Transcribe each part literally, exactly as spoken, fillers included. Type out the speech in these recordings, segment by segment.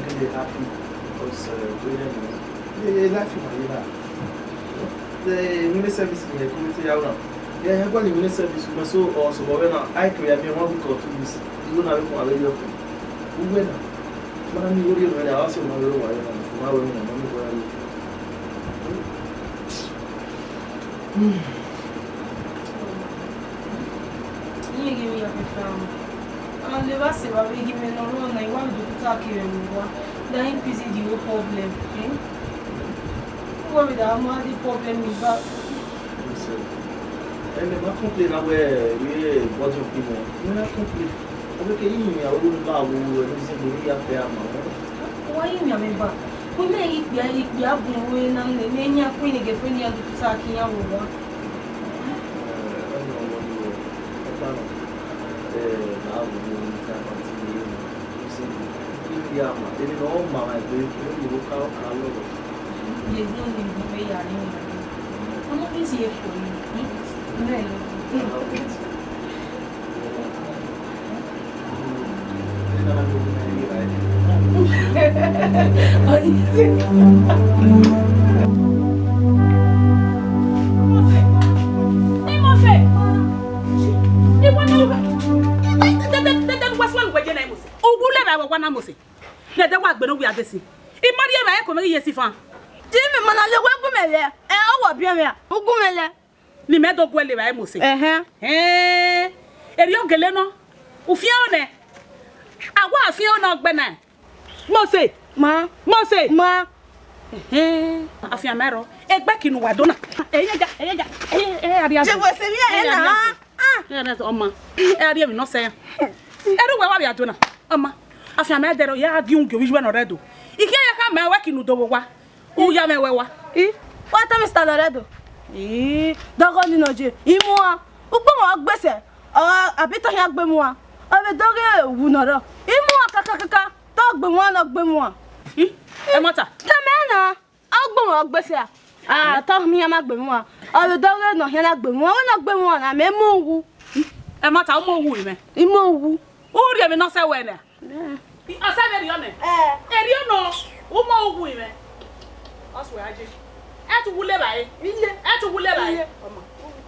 Gele happy because, eh, we don't know. Eh, eh, life in my life. Eh, mini service in the community around. Yeah, I got the mini service. So, also, but when I, I create me one week or two weeks, you don't have one very often. Who went? Mana mi wori wẹrẹ a wa sẹ ọmọ rẹ wa yọ na, ọmọ rẹ wa yọ na, ọmọ rẹ wa yọ. Iye ghi mwẹ ya fẹfẹ a. A lẹ vba sẹ evba vbe ghi mwẹ ne ọ rrọọ na, I wa vbe dokota kevbe vbe owa. That increase the whole problem. Eh? Who worry that I'm the problem is that. Ẹmẹ ma complain na wẹ, eh, body of people. Ẹmẹ ma complain. Ọ vbe ke yi yin aro ba wo wo ne zin do ya fe ama. Wa yi yin amẹ ba. Ku mẹ yi kpia, yi kpia bu we na ne, ne yan ku ni girlfriend ya dokota ki ya wo wa. Eh, ẹmẹ ọmọ ni o. Ẹ ta nọ. Eh, na wo wo ni ka continue. Zin do ya ama. Ẹmẹ ne ọ ma ma egbe, ẹmẹ ni wo ka, ọ ka lọghọ. Yes, no need to pay your name. I'm not busy for you. Hmm? No, no. Uwu lẹ vbe wa na Mose. Nẹdẹ wa gbe ne ovbi adesi. I ma rhie vbe eko mwẹ ghi ye si fan. Di mẹ ma na le wẹ gu mẹ lẹ. Ẹ, ọ wọ biẹ mwẹ a. U gu mẹ lẹ. Ne imẹ do guẹ le vbe Mose. Ẹhẹn. Ẹn, erriọ gele nọ. U fian ọnẹ. A wa fian ọnẹ ọgbẹna. Mose. Ma. Mose. Ma. Ẹhẹn. Afianma rrọọ. Egbe kinu wa do na. Ẹyẹn ga, ẹyẹn ga. Ẹyẹn, ẹyẹn, a rhie azọ. Je wẹ sẹ vbe ẹyẹn na. Ẹyẹn na, ọma. Ẹ rhie emwi nọ sẹ. Ẹre uwẹ wa vbe ado na. Ọma. Afianma dẹrẹ ya gie ugiovi yu ẹnẹ ọrẹdo. I khian ya khama wẹ kinu do vbe owa. U ya mwẹ wẹ wa. I, wa ta Mister Laredo. I, dọghe ọni nọ je, I muan. Ugbọmọ ọ gbese, ọ, abitọ khian gbe muan. Ọ vbe dọghe wu nọ rrọọ. I muan kakakaka, te ọ gbe muan ne ọ gbe muan. I, ẹmwata. Tama na, ugbọmọ ọ gbese a. A, te ọ miẹn ma gbe muan. Ọ vbe dọghe ne ọ khian na gbe muan, wẹ ne ọ gbe muan na, mẹ mu wu. Ẹmwata, u mu wu mwẹ. I mu wu. U rhie emwi ne ọ sẹ wẹ nẹ? Ọ sẹ vbe rriọ mẹ? Ẹ. Erriọ nọ, u mu wu mwẹ. Ọ suẹ a je. Ẹ tu wu le vba re? Ile. Ẹ tu wu le vba re? Ile. Ọma.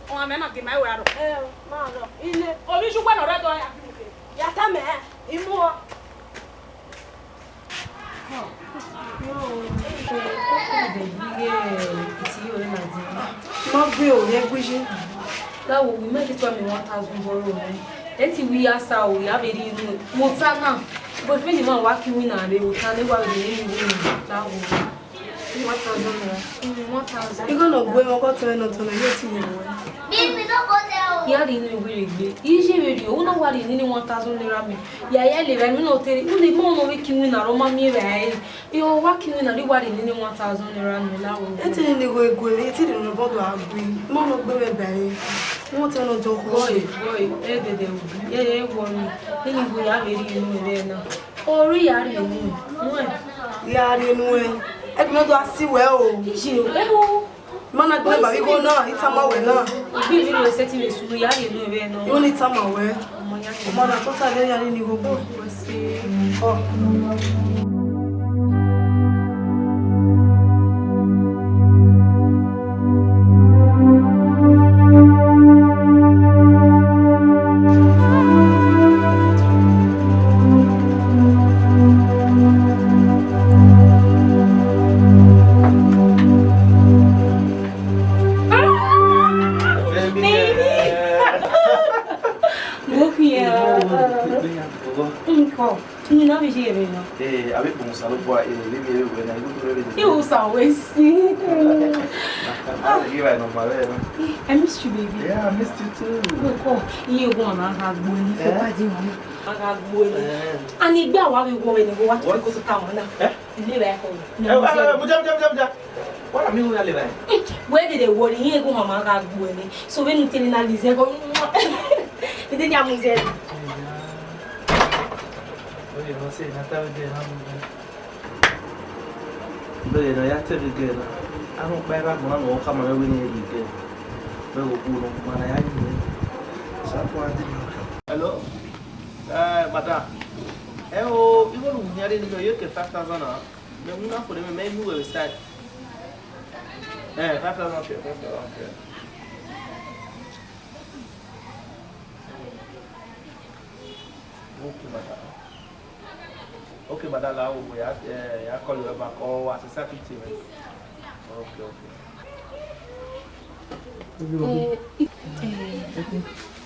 Ọmwa mẹ na gie ma wẹ arọ. Ẹ, ma rọ. Ile. Ovbi yu wẹ ne ọ rre ẹdọ ya. Ya ta mẹ, I muan. Ma gbe o, rẹn gbe iye. Lawo, we make it one thousand borrow, eh? Eti wi ya sa o, ya vbe rhie inu. Mo ta na, boyfriend ma wa ki winna rre, o ta ne wa vbe rhie inu winna. Lawo. One thousand naira. Mm, one thousand. Igho ne ọ gue mwẹ, ọgọ tọmwẹ ne ọ tọmwẹ, ye ti ye wẹ. Ya rhie inu iwẹ rre egbe. Iye vbe rhie, u na wa rhie nene one thousand naira mẹ. Ya ya levba, emwi ne ọ te rre, u na ma nọ vbe ki winna rre, ọ ma miẹn vbe a re. Iyo, wa ki winna rre, wa rhie nene one thousand naira mẹ, Lawo. Eti ni igho gue mwẹ, eti ni rhie obọ do a gui. Ma nọ gbe mwẹ ba ẹre. Wọ́n tẹ́ lọ jọ kọ́. Boy, boy, ẹ dẹdẹ o. Ẹ, ẹ wọ ni. Nene igho ya vbe rhie inu ẹre na. Ọ rre ya rhie unu ẹn. Ya rhie unu ẹn. Ẹ gbe do a si wẹ o. Iye o, ẹ o. Ma na gbe ba igho na, I tama wẹ na. Igbe mi rhie sẹtin vbe sunu, ya rhie unu ẹre na. Igho ni tama wẹ. Ọmọ ya rhie. Ọmọ na tota de ya rhie ni igho gbe. Wẹ se. Ọ. Mo khin ya. Nko. Ni na vbe ye vbe nọ. Eh, avbe kpọnmwẹ Osanobua, eh, vbe vbe wẹ na, ighẹ u rre vbe. I Osa wẹ si. Ah, you right, no, my man. I missed you, baby. Yeah, I missed you too. Look, oh, iye wan na gha gbo ni, eh? Ko pa di wan. A gha gbo ni. Eh. Ani gbe awa vbe wọ vbe ni, wa tu ko ta wan na. Eh? Ile ba ko. Eh, eh, eh, buja, buja, buja, buja. Why am I gonna live? Where did they worry? Iye wan ma gha gbo ni. So when you tell na listen, go. Ide ni amuze. Oye, no sé, na ta vbe gẹ na mu gẹ. Vbe ghe ne ọ ya te vbe gẹ na. A rhọkpa i gha gbọnọ ne ọ khama mwẹ wẹ ne I vbe gẹ. Vbe ghe okhuo ne ọ ma na ya yi mwẹ. Sa kua dee. Hello? Eh, madam. Eh, o, igho ne u Iran de ni me yo ke five thousand na. Me mu na fo de me, me mu we side. Eh, five thousand ke, five thousand ke. Okay, madam. Okay, madam, la wo ya, eh, ya call you back. Oh, as a secretary. Okay, okay. Eh, i-, eh,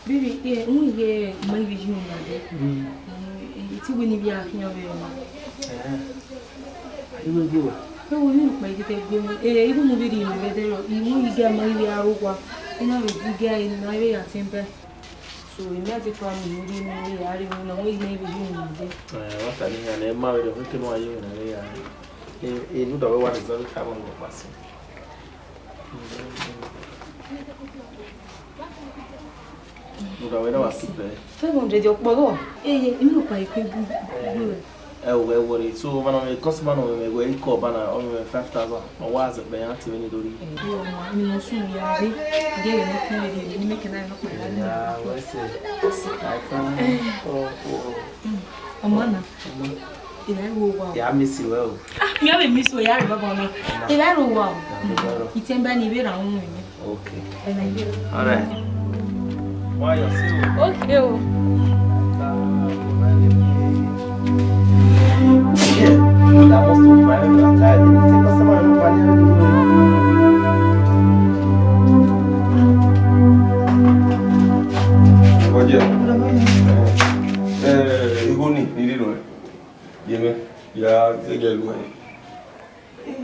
baby, eh, un ye ma ibi yi un na de. Mm. Eh, eh, iti wini bi a khian vbe. Eh. Iwe gbe wa. Ewo, ne ukpa i tete gbe mu. Eh, ibu mu vbe rhie mẹ vbe ẹdẹrọ, I mu igẹ ma ibi aro wa. I na vbe di igẹ, I na vbe ya tẹn bẹe. So, I miẹn te tua mu vbe rhie mu, I ya rhie mu na, wẹ I miẹn vbe rhie mu dẹ. Eh, wa ta ni ya ne ma vbe rhie, ke no wa ye na ya. Eh, eh, nu da wẹ wa ni zọ vbe ka bọ ngọ pasi. Nu da wẹ na wa keep ẹ. Five hundred ọkpọ rọ. Eh, I mu ukpa i ku bu, bu. Ẹ o, ẹ worry. So, ọmwa ne ọ mwẹ customer ne ọ mwẹ wẹ ikọ ọba na, ọ mwẹ five thousand. Ọ wa zẹ kpẹ yan te vbene do rri. Ẹ, mi nọ sunu ya rre. Gẹrẹ ne ọ khin vbe rhie, ne I mẹ kẹ na nọ kpẹ ya ni. Ya, wẹ sẹ. Ai, fine. Oh, oh. Mm. Ọmọ na. Ọmọ. I na ru owa o. Ya miss you well. Ah, mi a be miss you, ya re baba na. Ọmọ. I na ru owa o. Ya, no problem. Itẹn ba ni vbe ra unu ni. Okay. All right. Why you see? Okay o. Yeah, that must be my name. I'm tired. It's a customer. I don't want you. Roger. Eh, eh, igho ni, ni riro. Ye me, ya, ya, ya, ya. Eh,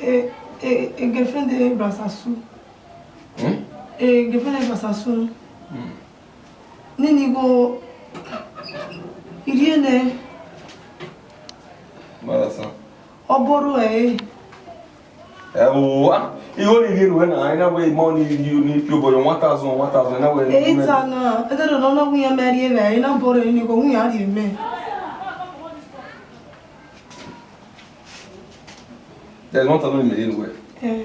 eh, eh, eh, girlfriend, eh, Brasasu. Hmm? Eh, girlfriend, eh, Brasasu. Hmm. Nini go, irhiẹ nẹ. Brasasu. Ọ bọ ro ẹre. Ẹ o, ah, igho ni rhie nuẹ na, I na wẹ imọ ni, ni, ni fi obọ yọ one thousand, one thousand, I na wẹ. Eyi ta na, ẹdẹ do nọ na, wẹ iran mẹ rhie mwẹ, I na bọ rre ni, ko wẹ iran rhie mẹ. There's one thousand in the way. Eh.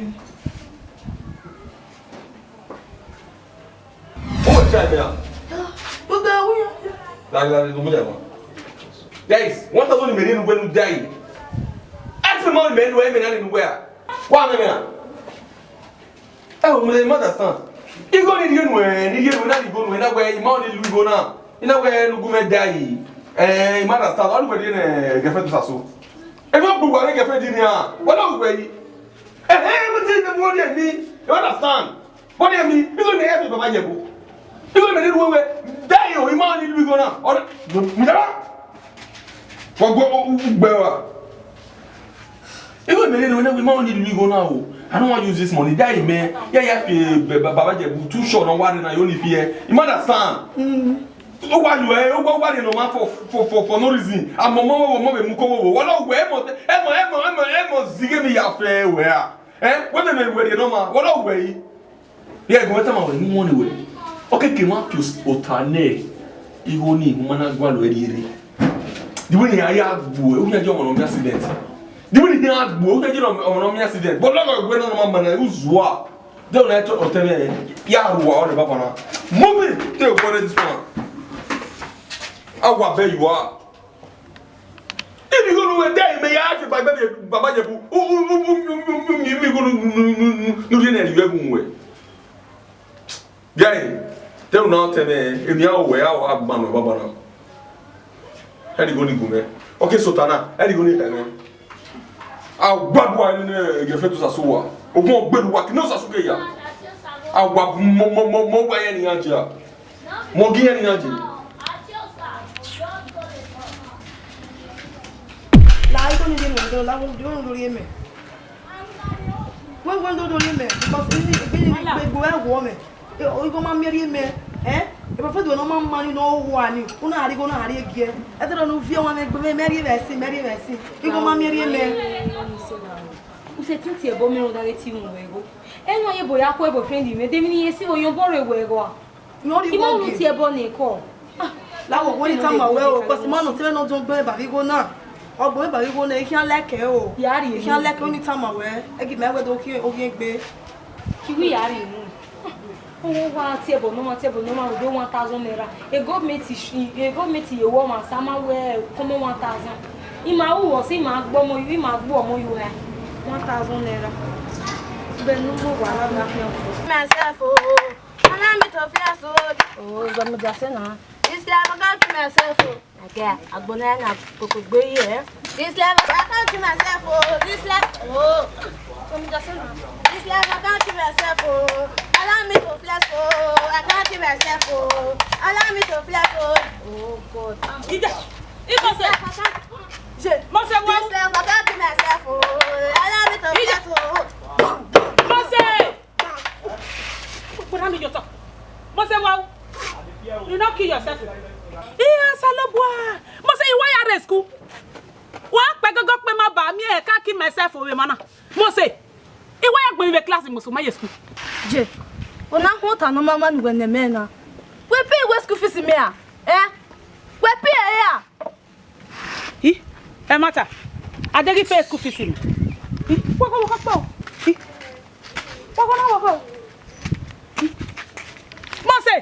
Who will try me now? But then we are. Like, like, we are. Guys, one thousand in the way, we die. Ask me money, man, where me not in where? Why me now? Ẹ o, mẹ ma understand. Igho ni rhie nuẹ, ni rhie nuẹ, na rhie igho nuẹ, na wẹ, I ma ni lu igho na. I na wẹ, ne u gu mwẹ da yi. Eh, I ma understand. Ọ ni wẹ rhie nẹ, girlfriend Brasasu. Ẹ ma bu wa ne girlfriend ni a. Wa na wẹ yi. Eh, eh, mo ti ne mo ni emi. You understand? Mo ni emi, igho ni ẹ fi baba ye bu. Igho ni ẹ ni ru wẹ, da yi o, I ma ni lu igho na. Ọ ni, mi da. Wa gbe, u, u gbe wa. Even me, no, no, we ma only do we go now. I don't want to use this money. That man, yeah, yeah, eh, ba-, ba-, Baba Jebu, too short on what I only fear. You understand? Mm. Oh, why you, eh, oh, why, why you no man for, for, for, for no reason? I'm a mama, mama, mama, muko, wo, wo. Wala, we, emo, emo, emo, emo, emo, zige mi ya fe, we are. Eh? When the men were the normal, wala, we. Yeah, go tell my, ni won we. Okay, ke ma fi ota ne. Igho ni, mo na gua lo eri eri. The way ni a ya gbu, u ya je ọmọ nọ mi accident. The way ni a gbu, u ya je ọmọ nọ mi accident. But no, no, we no, no, man, man, u zua. De o na to hotel me, ya ru wa, o le ba bana. Move it, take over this one. How about you are? Ibi igho ne uwẹ da yi mẹ ya fi ba, ba, Baba Jebu. U, u, mi, mi igho ne, ne, ne, ne, ne u rhie nẹ, rhie ẹvbo uwẹ. Guy, te u na tẹ mẹ, emwi a wẹ, a, a gba nọ, baba na. Ẹ ni igho ni gu mẹ. Okay, Sotana, ẹ ni igho ni hẹ mẹ. A gba bu a ni ne, eh, girlfriend Osasu wa. Ogun ọgbẹdu wa, kini Osasu ke ya. A gba bu mọ, mọ, mọ, mọ wa ya ni ya jẹ. Mọ gi iran ni iran je. La igho ni de nuẹ do, la wo do do rie mẹ. Wẹ wẹ do do rie mẹ, because ini egbe ni egbe ẹguọ mẹ. E, igho ma miẹn rhie mẹ, eh? E prophet wẹ ne ọ ma ma ni ne ọ hua ni, u na rhie igho na rhie giẹ. Ẹ te do ne u viọ ọmwa mwẹ egbe mwẹ, mẹ rhie vbe ẹse, mẹ rhie vbe ẹse. Igho ma miẹn rhie mẹ. U sẹtin tie ẹbọ mẹ rhunmwuda ghe te I ru wẹ igho. Ẹ i na ye ebo ya ku boyfriend mwẹ, de emwi ne I ye si vbe oyẹn obọ rre wẹ igho a? Nọ rhie I ma igho unu gie. Tie ẹbọ ne ekọ. Ah, la wo, wo ni tama wẹ o, because ma nọ te mwẹ ne ọ dọn gbe ba vbe igho na. Ọ gbe ba vbe igho na, I khian like ẹre o. Ya rhie I khian like, u ni tama wẹ, ẹ gi mẹ wẹ do khian, o khian egbe. Ki wi ya rhie unu. Owa tie ẹbọ ne ọ ma, tie ẹbọ ne ọ ma, rhunmwuda one thousand naira. E government, e government ye wẹ ọmwa sa ma wẹ kọmọ one thousand. I ma ru wọ sẹ, I ma gbe ọmọ yu, I ma gbe ọmọ yu ra. One thousand naira. Bẹ ne u mu wa na gha khian. Myself, oh. Allow me to flex, oh. Oh, gba mi ja sẹ na. This life, I can't kill myself, oh. Okay, agbọn na na koko gbe yi, eh? This life, I can't kill myself, oh. This life, oh. Gba mi ja sẹ na. This life, I can't kill myself, oh. Allow me to flex, oh. I can't kill myself, oh. Allow me to flex, oh. Oh, God. Ida, Imose. This life, I can't. Imose, wa. This life, I can't kill myself, oh. Allow me to flex, oh. Imose. Put on your top. Imose, wa. You not kill yourself. Iya Osanobua. Imose, I wa ya rre school. Wa kpẹ gogo kpẹ ma ba mi, I can't kill myself vbe emwa na. Imose, I wa ya gbẹn vbe class, Imose, ma ye school. Je, ọ na khuọnmwi ota ne ọ ma ma ne uwẹ ne mẹ na. Wẹ pay wẹ school fees mẹ a? Eh? Wẹ pay ẹre a? I, ẹmwata, a deghẹ I pay school fees mẹ. I, wọkọ, wọkọ kpọ. I, wọkọ na wọkọ. I, Imose,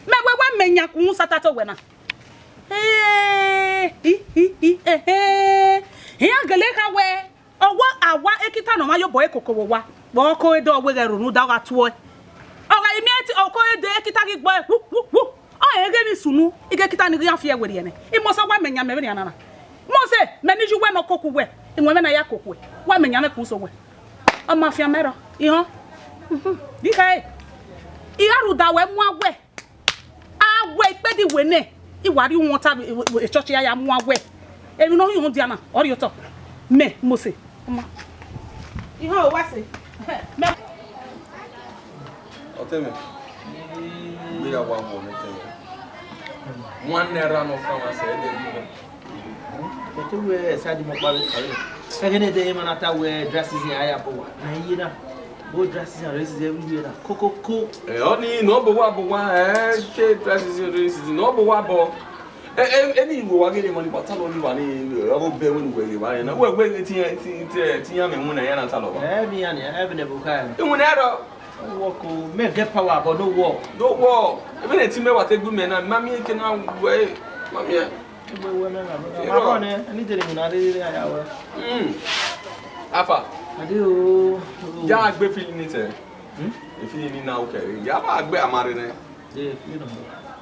mẹ wẹ wa mẹ yan kun sata to wẹ na. Eh, i, i, i, eh, eh. Iran gele kha wẹ, ọ wa, a wa ekita ne ọ ma ye obọ ẹre koko vbe owa. Vbe ọko ẹre dọ wẹ ghẹ rhunmwuda ọ gha tuẹ. Ọ gha miẹn ti ọko ẹre dẹ ekita ghi gbọe, wu, wu, wu. Ọ rẹn ghe emwi sunu, ighẹ ekita ni ghi a fi ẹre werriẹ nẹ. Imose wa mẹ yan mẹ vbenian na na. Imose, mẹ ne I ye uwẹ ne ọ koko uwẹ, iwẹn mwẹ ne a ya koko uwẹ. Wa mẹ yan mwẹ kun so wẹ. Ọ ma fian mẹ rrọọ, I họn. Mhm. Di khẹ, I gha rhunmwuda wẹ muan wẹ. A wẹ ikpẹdẹ iwẹ nẹ, I wa rhie uwọnta vbe, vbe, vbe church ya ya muan wẹ. Emwi ne ọ hin rhunmwuda na, ọ rhie otọ. Mẹ, Imose, ọ ma. I họn, wa sẹ. Mẹ. Ọtẹn mwẹ, I gbe ya wa mu ọnẹ tẹn. One naira nọ fan wa sẹ ẹdẹ gbe. But wẹ ẹsa di mọ kpa vbe kare. Ẹghẹ ne ẹdẹ emwa na ta wẹ dry season a ya bọ wa. Na iye na. Both dry season and rainy season everywhere na. Kokoko. Ẹ, ọni ne ọ bọ wa bọ wa, ẹ, ṣe dry season, rainy season, ne ọ bọ wa bọ. Ẹ, ẹ, eni wo wa gele mọ ni, wa ta lọ ni wa ni, ẹ, ọ bẹ wẹ ni wẹ ghe wa na. Wẹ, wẹ, ti, ti, ti, ti ya mẹ mu na ya na ta lọ wa. Ẹ, mi ya ni, ẹ, vbe ne bu kha. Iwun na rọ. No work o, men get power but no work. No work. Even the team wa te gbe mẹ na, ma mi ke na wẹ, ma mi. Egbe wẹ mẹ na, brother. Irọ. Ma bọ nẹ, ẹni dere mu na rere aya wẹ. Hmm. Afa. Ade o. Ya gbe feeling ni tẹ. Hmm? E feeling ni na o kẹre. Ya ba gbe amare nẹ. Ye feeling no.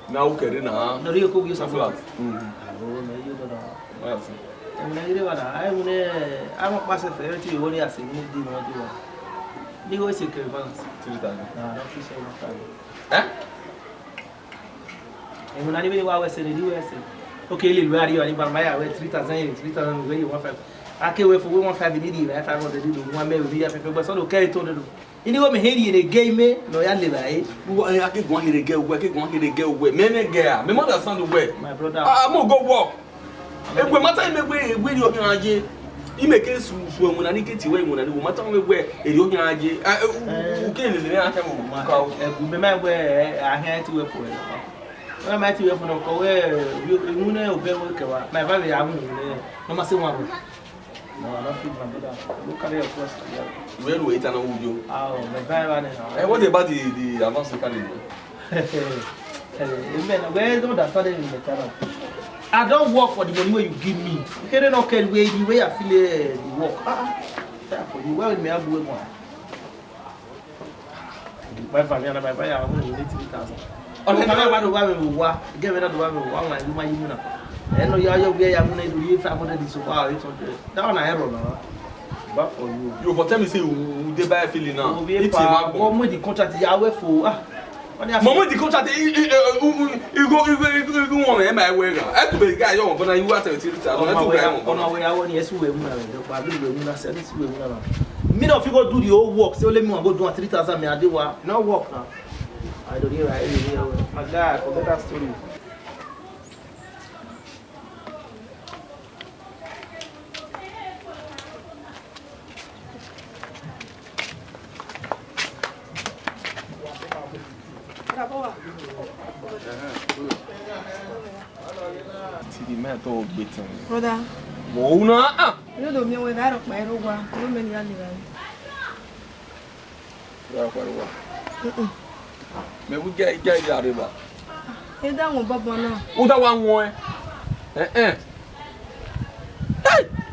Na o kẹre na. No ri ko wi sa flat. Hmm. O me yo do da. Wa si. Emwi ne I rre evba na, a i wẹ ne a mwẹ ọkpa sẹ fẹ, everything we want ya sẹ, emwi ne I dee ne ọ dee wa. Ne I ghe sẹ kẹ balance. Three thousand. Na, na fi sẹ one thousand. Eh? Emwi na ni vbene I wa wẹ sẹ, ne I di wẹ sẹ. Okay, lele uwẹ a rrie evba ni ba ma ya wẹ three thousand, three thousand, wẹ ye one five. A ke wẹ fo wẹ one five ni rrie evba five hundred do, one mẹ vbe ya fẹfẹ, but so do kẹ eight hundred do. Ini wo mẹ hẹ rhie ne gẹ imẹ ne ọ ya levba ẹre. Uwa, eh, a ke guan here gẹ uwẹ, a ke guan here gẹ uwẹ. Mẹ mẹ gẹ a, mẹ ma understand uwẹ. My brother. Ah, mo go work. Egbe ma ta imẹ wẹ, egbe rhie ohian ye. Imẹ ke su, su ẹwẹn na ni ke tie wẹ ẹwẹn na ni, wo ma ta wẹ wẹ, erhie ohian ye. Ah, eh, u, u, u ke lele mẹ a kẹ mo ka o. Ẹgu mẹ ma wẹ, eh, a hẹn ti wẹ fo ẹ. Wẹ ma ti wẹ fo nọ kọ wẹ, eh, unu ne obẹ wẹ kẹwa. Ma eva vbe a mu ne. No ma se wan. No, I don't feed my brother. Go carry your cross, yeah. Where do we eat and who you? Ah, oh, my driver, no. Eh, what about the, the advance you carry? Eh, amen. Where don't understand it in the channel. I don't work for the money where you give me. You can't not care where you, where I feel, eh, the work. Ah, ah. Try for you. Where me I go one? My family and my buyer, I want to need three thousand. Oh, no, no, no, no, no, no, no, no, no, no, no, no, no, no. Eh, no, yeah, yeah, yeah, yeah, I'm gonna do you five hundred, so wow, eight hundred. That one I error now. Bad for you. You for tell me say you, you dey buy feeling now. Oh, we It's a pa, man. What with the contract? Yeah, wait for, ah. Mo mu the contract, i, i, i, u, u, igu, igu, igu, igu wọn mẹ, ẹ ma wẹ gha. Ẹ tube guy yọ wọn, but na you want to tell me. Ọmọ wẹ, ọmọ wẹ, I want yes we mu na, but we mu na, say this we mu na. Me no fit go do the whole work. Say only me wan go do am three thousand, me I dey wa. No work now. I don't hear, I hear, my guy, forget that story. Ti di mẹ to gbe tẹn. Brother. Mo una ah. You don't know me when I rock my rowa. You mean you are living. Ra kpa ruwa. Mm-mm. Mẹ wu gẹ, gẹ, gẹ areva. Eda wọn bọbọ na. Uda wa wọn ẹ. Eh, eh.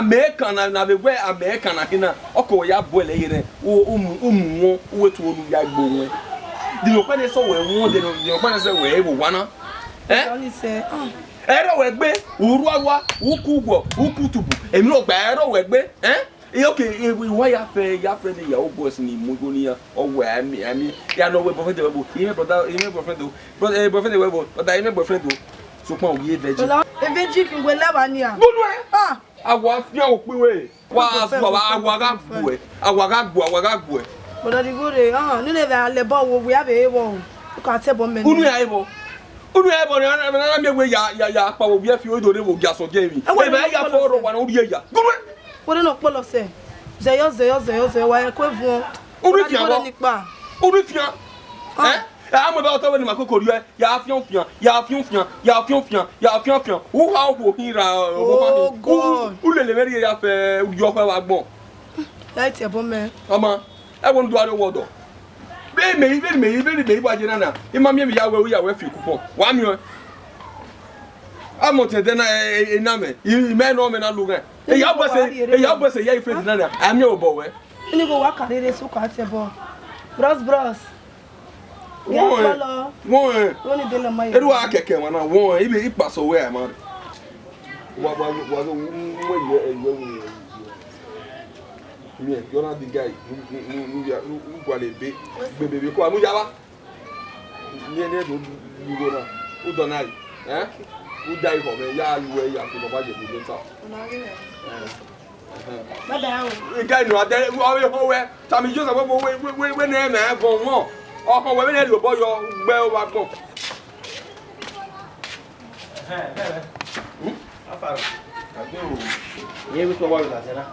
America na, na vbe wẹ America na khin na, ọ ke wẹ ya bu ẹlẹ ye nẹ, u, u mu, u mu wọn, u wẹ tuẹ unu ya gbe owẹn. De ọkpa ne sẹ wẹ wọn, de ọkpa ne sẹ wẹ vbe owa na. Eh? Ọnise, ah. Ẹrọ wẹ gbe, u rua rua, u ku guọ, u ku tubu, emwi rọ gba ẹrọ wẹ gbe, eh? Iye, okay, e, wa ya fẹ, ya fẹ ne ya o boys ni mu igho ni ya, ọ wẹ ami, ami, ya nọ wẹ boyfriend wẹ bo, imẹ brother, imẹ boyfriend o, brother, eh, boyfriend wẹ bo, brother, imẹ boyfriend o. Sokpan u ye virgin. Brother, e virgin khin wẹ lẹ wa nia. Gbunu ẹ. Ah. Awa fian okpin wẹ. Wa, awa, awa gha gbuẹ, awa gha gbuẹ, awa gha gbuẹ. Brother, the good day, ah, nene vbe alẹ bọ wo, we have a wo. U ka tẹ bọ mẹ. Unu ya ẹbọ. Unu ya ẹbọ, na, na, na, na, miẹn wẹ ya, ya, ya kpa wo, biẹ fi odo re wo, gia sọ jẹ emwi. Ẹ wẹ, ebe ya fọ ro wa na, u rhie ya. Gbunu ẹ. Wẹ ne ọ kpọlọ sẹ. Zẹyọ, zẹyọ, zẹyọ, zẹyọ, wa ẹkọ vuọn. Unu fian wọ. Unu fian. Ah. Eh? A mu ebe ọtọ wẹ ne ima koko rriọ, ya fian fian, ya fian fian, ya fian fian, ya fian fian. U ha okhuo khin ra, uh, okhuo khin. Oh, God. U, u lele vbe rhie ya fẹ, u yọ ọkhọe vbe agbọn. Ya tie ẹbọ mẹ. Ọma, ẹ wẹ ne u do aro wọ dọ. Vbene mẹ, vbene mẹ, vbene mẹ wa ye na na, I ma miẹn emwi ya wẹ, u ya wẹ fi coupon. Wa miẹn ọẹn. A mọ ọtẹn ẹdẹ na, e, e, e na mẹ, I, I mẹ nọ mẹ na lu ghẹ. Eya bọ sẹ, eya bọ sẹ, ya ifredi na na, a miẹn obọ wẹ. Ini go wa ka rere su ka tie ẹbọ. Bros, bros. Wọ́n ẹ̀, wọ́n ẹ̀. Wọ́n ni dele ma ye. Eru a kẹkẹ wọn na, wọ́n ẹ̀, ibe ikpaso wẹ a ma re. Wa, wa, wa, wa, wọ́n yẹ, ẹ, yẹ, wọ́n yẹ. Miẹn, yọ na di guy, nu, nu, nu, nu, ya, nu, nu, gualọ ebe, gbebe, ebe, ko, anu ya ba. Ni, ni, do, ni, wo na, u dọ na yi, eh? U da yi họ mẹ, ya lu ẹ, ya fi baba je, ni, ni, ta. Ọna ghi rẹ. Eh. Baba o. Guy, no, ade, wa, we, ho, we, tami Joseph, we, we, we, we, we, ne, mẹ, bọ, wọn. Ọkọ, we, we, ne, ri obọ yọ, gbe, o, wa gbọn. Ẹhẹn, bẹẹrẹ. Hmm? Afaro. Ade o. Iye vbe sọ wa vbe ladian na.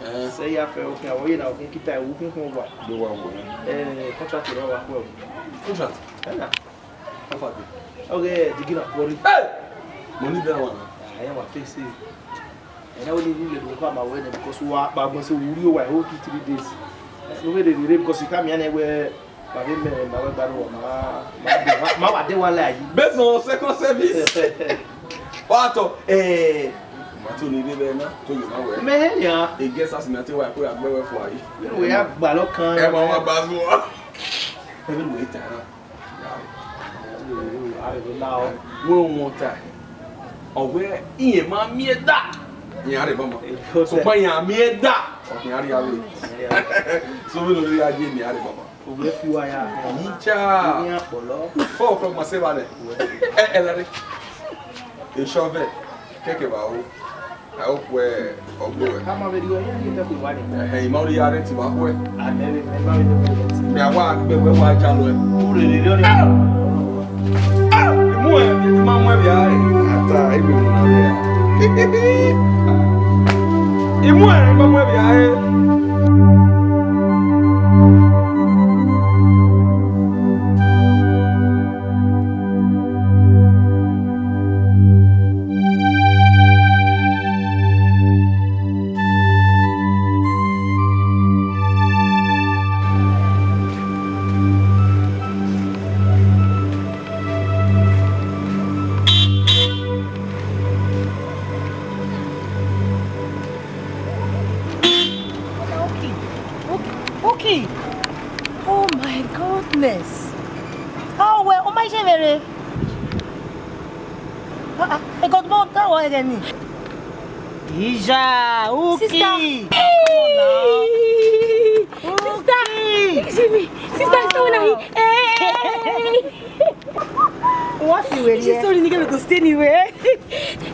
Eh. Sẹ ya fẹ okhian, ọ ye na okhian kita, okhian khin wa. Do wa wo. Eh, contract rẹ wa khuẹ o. Contract? Ẹ na. Afaro. Okay, digi na kọri. Hey! Money dey one. Ẹ wa face. Ẹ na wẹ ne I rhie lele okhuo ma wẹ nẹ, because wa kpa agbọn so, u rhie owa, e hold you three days. Ẹse ne u vbe rherhe rre, because I khama iran nẹ wẹ, ma vbe mẹ, ma wẹ gba rre uwa, ma, ma, ma, ma wa de wa la yi. Based on second service. Wa tọ, eh, ma to ni rre vbe na, to ye ma wẹ. Mẹ hẹ nian. E guest house na te wa ko ya gbe wẹ fua yi. Wẹ ya gba lọ kan. Ẹ ma wa gba zuọ. Ẹ vbe wẹ ta na. Wẹ wọn ta, ọ wẹ iran ma miẹn da, iran rre baba. Sokpan iran miẹn da, ọ khian rhie avbe. So vbene ọ rhie a ye ne iran rre baba. Uwẹ fi uwa ya. Icha. Iran kpọlọ. Four o'clock ma sẹ evba nẹ. Ẹ, ẹ, lare. Eshọvẹ, kẹkẹ vbe aro. A ho khuẹ ọgbo ruẹ. A ma vbe rhie ọyẹn rhie dẹkun wa ni. Ẹhẹn, I ma rhie ya rẹnti vbe a khuẹ. A nẹ vbe, mẹ ma vbe dẹkun rẹnti. Mẹ a wa gbe wẹ wa ja ruẹ. U rere rre ọnii. Ah! Ah! I mu ẹn, I ma mu ẹn vbe a re. A ta, I mu ẹn, I ma mu ẹn vbe a re. I mu ẹn, I ma mu ẹn vbe a re. Okay, okay, okay. Oh my goodness. How well? Oh my, jewere. Ah, ah, e God mo ta wo ẹghẹ ni. Ija, Uki. Sister. Hey! Sister. Uki. Sister, sister, when are you? Hey! What you wear? She sorry, nigga, we go stay anywhere.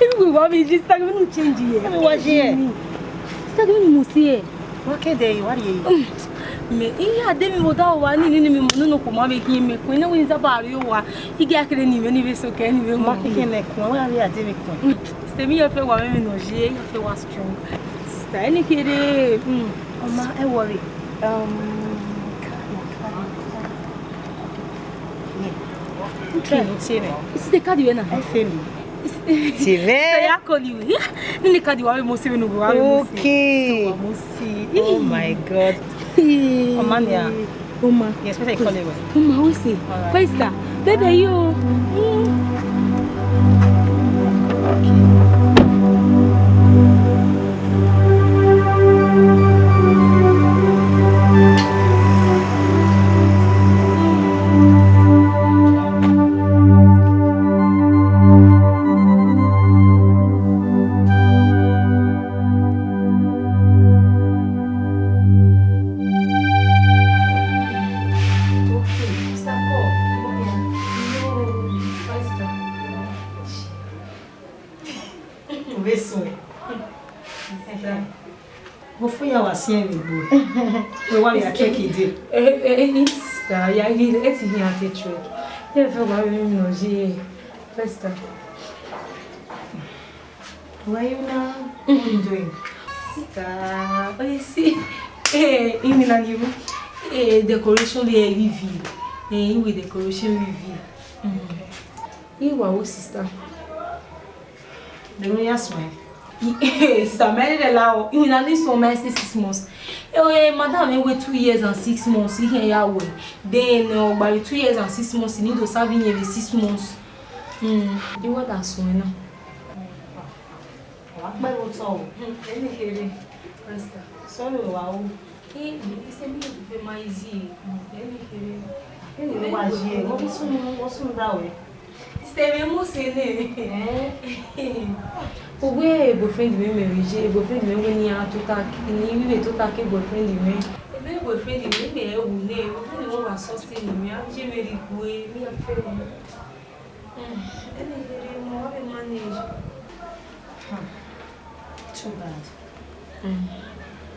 Even we want me, sister, we no change here. Let me wash here. Sister, we no see here. Wa kede, wa rhie. Mẹ, iye ade mi vbe odaro owa ni, ni, ni mi mu nene okhuo ma vbe khian mẹ kuẹn, ne wẹ ne I zaba rrie owa, I ghi a kere ne I vbe, ne I vbe so kẹ, ne I vbe mu. Ma keke ne kuẹn, wẹ a vbe ade vbe kuẹn. Sister, mẹ, iye fẹ wa mwẹ emwi ne ọ ye, iye fẹ wa strong. Sister, ẹni kere, mm, ọ ma, ẹ worry. Um, yeah. Okay, no, see me. Is it the card you were now? Ẹ fẹ mi. Ti vẹ. Sẹ ya kọli we. Nene card wa vbe mo si vbene uwa vbe mo si. Okay. Wa mo si. Oh my God. Ọma nia. Uma. Yes, what are you calling me? Uma, who is it? All right. Where is that? Baby, you. Mm. Okay, Mister Paul, come here. No, Pastor. Vbe suẹn. Sister. Vbọ fo ya wa siẹn vbe egbe? Wẹ wa ya keke dee. Eh, eh, eh, sister, ya ghi, e ti hin a te trek. Ye vbe wa vbe nọ ye, Pastor. Why you now? What you doing? Sister, oh, you see, eh, in the, eh, decoration we reveal. Eh, in we decoration reveal. Mm. Okay. Iwa wo, sister. Then we ask me. Sister, my little lao, you na need so my six months. Eh, madam, we wait two years and six months. He ya we. Then, uh, by two years and six months, you need to serve in every six months. Mm. You want that so now? Wa kpẹ vbe otọ o. Ẹni kherhe, Esther. Sorry o, wa o. Ẹ, ise mi vbe ma easy. Ẹni kherhe. Ẹni wa ye, wọ́n fi sunu, wọ́n sunu da wẹ. Ise mi mu se ne. Eh? Uwe boyfriend mi mẹ vbe ye, boyfriend mi wẹ ne iran tota, ne I vbe tota ke boyfriend mi. Ebe boyfriend mi mẹ wu ne, boyfriend mi wa sustain mi, a je vbe rhie igue, mi ya fẹ. Hmm, any kherhe, ma wa vbe manage. Hmm. Too bad. Hmm.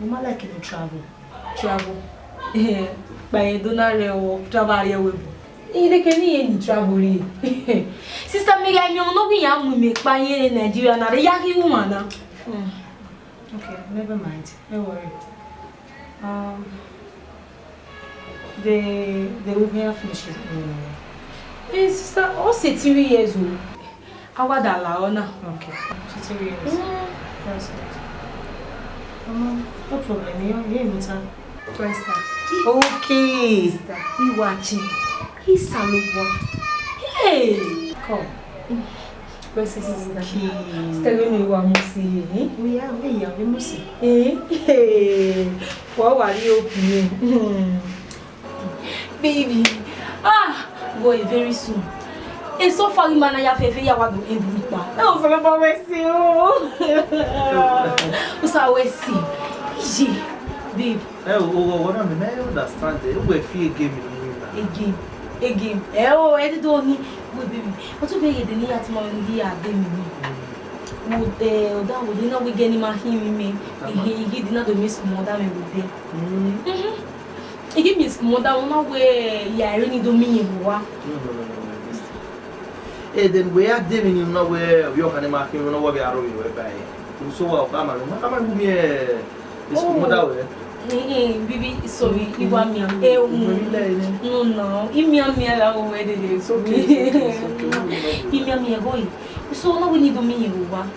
Mo ma like to travel. Travel? Kpa ye do na rre o, travel rrie wẹ bu. Irẹn ke ne irẹn ni travel rrie. Sister, me gha miẹn ọmọ ne ọ ghi ya mu imẹ kpa ye Nigeria na, rre ya ghi ru mwa na. Hmm. Okay, never mind. No worry. Um, the, the room here finishes. Mm. Eh, sister, ọ sẹ three years o. A wa da la ọ na. Okay. Three years. Mm. That's good. Um, no problem. You, you meet her. Esther. Okay. Sister, I watching. He salute one. Hey! Come. Where's his sister? Okay. Sister, when you want to see him? We are, we are, we must see. Eh? Hey. What were you opening? Baby. Ah, boy, very soon. It's so far, man, I have a ya wa do end mi pa. No, for the boy, we see you. Usa we see. Ije, babe. Eh, o, o, o, na me, me understand it. Uwẹ fi game ni na. Game, game. Eh, o, e do ni. Wait, baby. What you be the ni ya ti ma ni ya de mi ni. Wo, eh, o da wo de na we get ni ma hi mi me. Ihi, ihi di na do miss mo da me wo de. Mm. Mhm. Ihi miss mo da wo na we ya ere ni do mi yin wa. No, no, no, no, no, listen. Eh, then we are de mi ni na we, we o kan ma hi mi na we be aro we ba e. So wa ka ma, ma ka ma mi, eh, Miss Kumoda we. Eh, eh, baby, sorry, iwa mian. Eh, um, no, no, imian mian la o we dede. It's okay, it's okay, it's okay. Imian mian go yi. So na we ni do mi yin wa.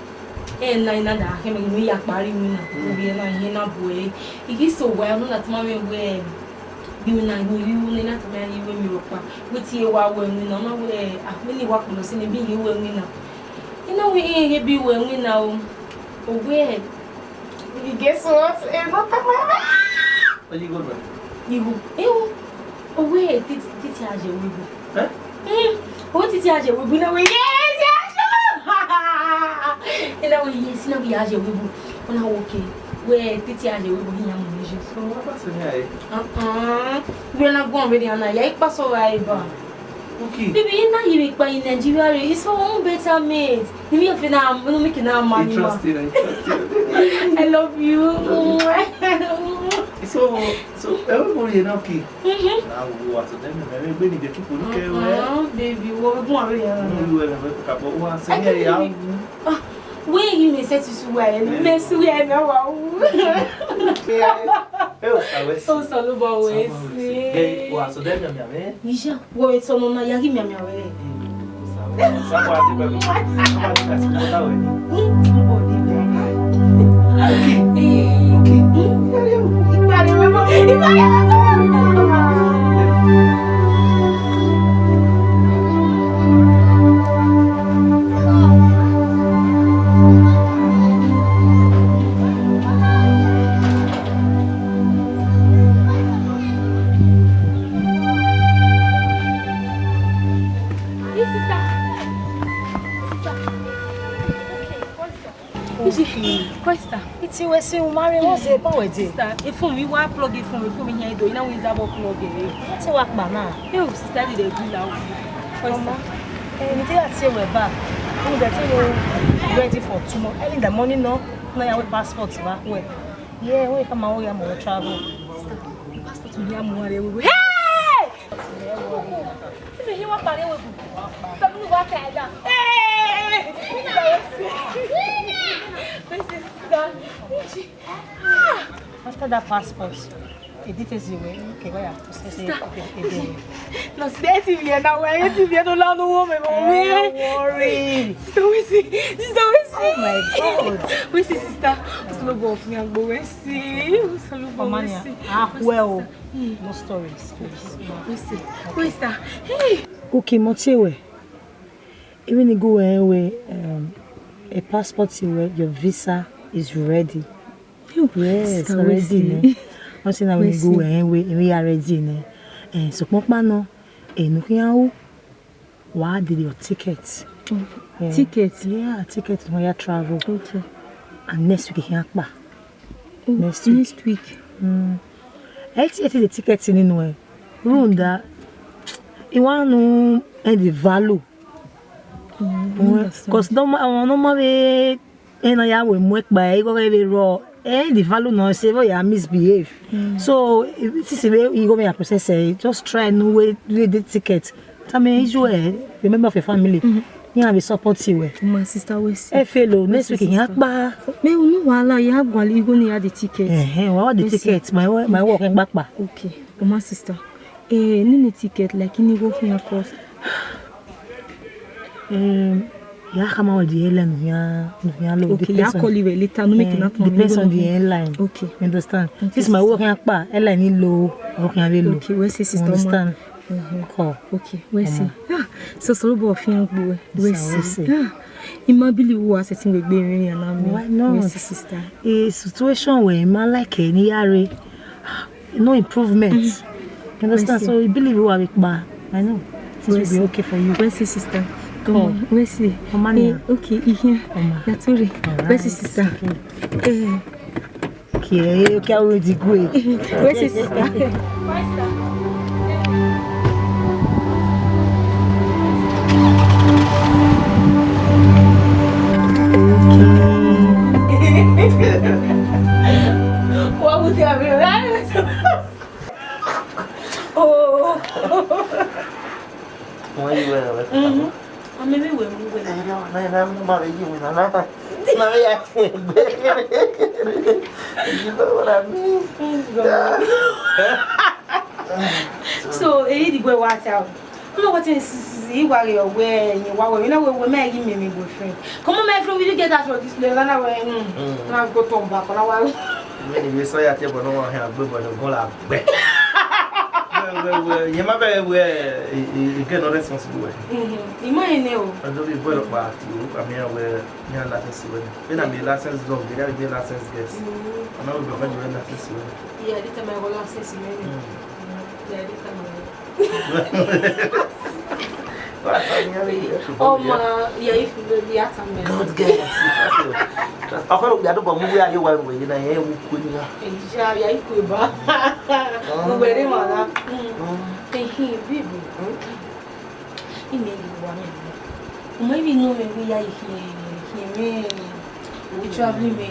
Eh, na ina da khe me ni ya kpari mi na. Mm. Obi na ihe na bu e. Igi so we no na tuma me we. Bi mi na ni ri wu ni na tuma yi we mi ro pa. We ti e wa we mi na na we, ah, mi ni wa kuno si ni bi yi we mi na. Ina we e ye bi we mi na o. O we. You guess what? Eh, no tama. Where you go, man? Iwu, iwu. Owe titi, titi a ye wibu. Eh? Mm. Owe titi a ye wibu, na we, yes, yes. Ina we, yes, na we a ye wibu. Ona okay. We titi a ye wibu, he ya mu ni je. So what was in here? Uh-uh. We na go on with the ana. Ya ipa so wa eba. Okay. Baby, ina yi mi pa in Nigeria re. It's for one better mate. Ni mi fi na, ni mi kina ma ni ma. Interesting, interesting. I love you. So, so everybody, you know, okay. Mhm. Na wo wa so dem me me be ni be people no care we. Uh-uh, baby, wo gun are ya. No, you ever be ka bo wa se ya. Ah, we yi mi se ti su wa e, me su ya me wa u. Eh, o sa we si. O sa lo ba we si. Wa so dem me me. Ija, wo e so no na ya gi mi ami ore. Sa wa de ba. Sa wa de ba. Okay. Okay. Ipare we mo. Ipare we mo. Sister. Iti wẹ si u ma rre, what's the, bọ wẹ dee? Sister, e phone mi wa plug e phone, e phone mi hia do, I na wẹ I zagha plug e. Iti wa kpa na. Yo, sister, did they do now? Mama, eh, we dey at your back. We dey tell you ready for tomorrow. Early in the morning, no? No, ya we passport wa. We. Yeah, we come out, we travel. Sister, passport mi ya mu wa re we. Hey! Hey! After that passport, the details you were, okay, where you say, okay, okay, okay. No, sister, iti mi na, wẹ, iti mi na la no wo me, mama. Don't worry. Sister, we see. Sister, we see. Oh my God. We see, sister. Osolobo of me, agbo, we see. Osolobo, we see. Ah, well. No stories, please. Wẹ sẹ, wẹ sẹ. Hey! Okay, mo tie wẹ. Even go where we, um, a passport wẹ, your visa is ready. Yes, already ne. Wẹ sẹ. Wẹ sẹ. Wẹ sẹ. Eh, so pọnpa nọ, eh, no khian u. Wa did your ticket. Oh, yeah. Ticket? Yeah, ticket for your travel. Okay. And next week, you can kpa. Oh, next week. Next week. Mm. Ẹ ti, ẹ ti the ticket ninu ẹ. Runda. I want to end the value. Mm, I understand. 'Cause no ma, no ma be, ena ya we mu ẹkpa, igho ghe vbe rrọọ. Eh, the value no, say, oh, yeah, misbehave. Mm. So, if this is where you go, me process it. Just try no way, way the ticket. Tell me, you, eh, remember of your family. Mm-hmm. You have a support you, eh. My sister, we see. Eh, fellow, next week, you have ba. Me, no wahala, you have one, you go near the ticket. Eh, eh, what the ticket? My wo-, my work and back ba. Okay, oh, my sister. Eh, nini ticket, like, ini go here cost. Um, ya khama wẹ the airline no ya, no ya lo. Okay, ya call you later, no make, eh, nothing, depends on the airline. Okay. You understand? Okay, sister. This my work here pa, airline ni lo, work here lo. Okay, we see, sister. You understand? Mm-hmm. Cool. Okay, we see. Ah, so, so, but feel good. We see. Ah, imagine we are sitting with baby and I'm. Why not? We see, sister. A situation where my like any yare. No improvement. Mm-hmm. You understand? Mercy. So you believe you are weak, but I know this will be okay for you. Mercy, sister. Come on. Mercy. Come on, eh, yeah. Okay, you here? Come on. You're sorry. All right. Mercy, sister. Okay. Eh. Okay, okay, I will dig away. Mercy, sister. What would you have been? Oh. Wọ́n yí wẹ̀rẹ̀ wẹ̀ fún mi. Mhm. Ọmọ mi wẹ̀ mú wẹ̀. Ẹ̀rọ náà náà ló máa yí wẹ̀ náà náà. Náà yà fún ẹgbẹ́. You know what I mean? Mm, God. So, èyí dìbò ẹ̀ wá ta o. No, what is, is, is, he worry your way, you worry. You know, we, we may give me, me boyfriend. Come on, my friend, will you get out of this place? And I went, mm. Mm. And I go turn back, and I went. Many years I tell, but no one have good, but no one have bad. Well, well, well, you might be where you get no responsible. Mm-hmm. You might know. I don't be well about you. I mean, where you license when. When I'm a license dog, they have a license guest. Mm-hmm. And I will be very license when. Yeah, the time I go license when. Mm. Mm. Yeah, the time I go. Ọmọ, yeah, if you go the atam. God, God. Ọkọ ló gbàdúrà bọ̀ mú wíwá yóò wá ìwé yìí náà, yẹn wú kú ní wá. Ìyá, ìyá ikú ìbá. Mo bẹ̀rẹ̀ màdá. Ẹ̀hìn, bíbù. Ìmẹ̀ ìlú wa mi. Ọmọ ibi inú mi wíyá ìhìn, ìhìn mi. Traveling mi.